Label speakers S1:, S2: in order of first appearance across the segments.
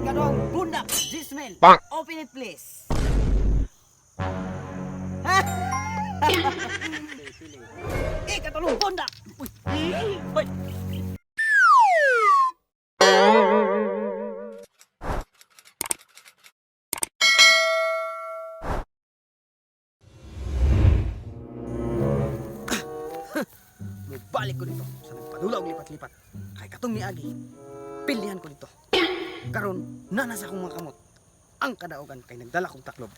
S1: Ikaduhang bundak, Jismel. Open it, please.
S2: Pili.
S1: Ikatulong bundak.
S2: Uy. Uy.
S1: Mubalik ko dito sa nagpadula og lipat-lipat. Kay katong niagi, pilihan ko dito. Karon, nana sa akong mga kamot. Ang kadaogan kay nagdala kong taklob.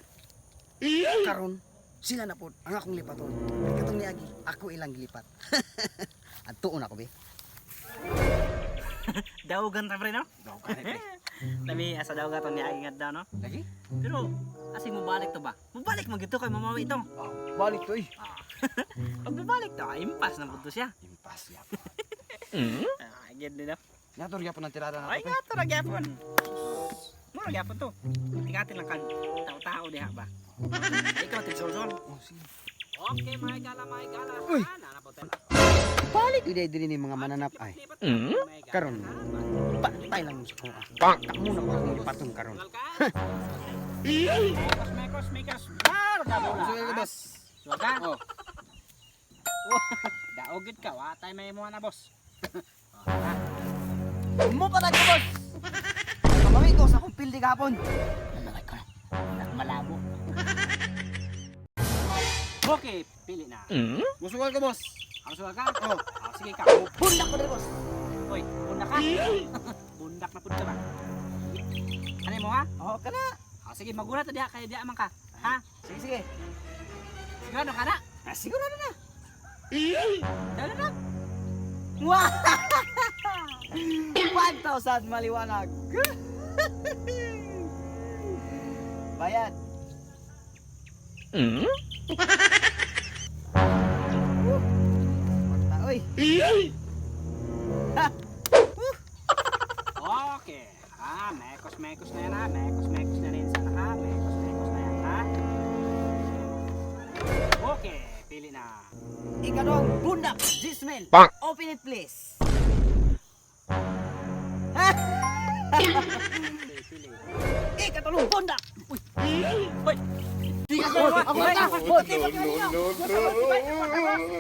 S1: Karon, sila na pod ang akong lipaton. Kay katong niagi, ako ilang gilipat. Adtuon ako be.
S2: Daugan ta, pre, no?
S1: Daogan pre.
S2: Lami asa daugan to niya ingat daw, no?
S1: Lagi?
S2: Pero asing mobalik to ba? Mobalik man gito kay mamawi ito.
S1: Oh, balik to eh.
S2: Pag mobalik to, ay, impas na pud to siya.
S1: Impas ya.
S2: Ah, gid ni, no?
S1: Nator gyapon ang tirada
S2: Ay nga to ra gyapon. Mura gyapon to. Tikatin lang kag tao-tao diha ba. Ikaw tigsulsol.
S1: Oh, sige.
S2: Okay, mga gala, mga gala.
S1: Uy.
S2: Ah, nana po tayo.
S1: Balik uday diri ni mga mananap ay. Karon, pantay lang mo sa kuha. Kamo na ko akong lipaton karon.
S2: Mekos, mekos, mekos. Mar, gabola.
S1: Boss.
S2: Suwag ka?
S1: Oh.
S2: Daogid ka, wa tay may mo na, boss.
S1: Mo pa ko, boss. Kamami ko sa akong pildi gahapon.
S2: Ano ko na? Malabo. Okay, pili na.
S1: Musugal ka, boss.
S2: Ang suwag ka?
S1: Oh.
S2: Ah, sige ka.
S1: Bundak ko diri, boss.
S2: Hoy, bundak ka. Bundak na pud ka ba? Ano mo ha?
S1: Oh, kana.
S2: Ah, sige, magulat na diha kay diha man ka. Ha?
S1: Sige, sige.
S2: Sigurado ka na?
S1: Ah, sigurado na.
S2: Dalo na.
S1: Wow! 1,000 maliwanag. Bayad. Kwarta, oy.
S2: Okay. Ah, mekos mekos na yan ha. Mekos mekos na rin sana ha. Mekos mekos na yan ha. Okay, pili na.
S1: Ikaduhang bundak, Jismel. Open it, please.
S2: Pili, pili.
S1: Ikatulong bundak.
S2: Uy. Uy.
S1: Tigas na, ako na.
S2: No, no, no, no.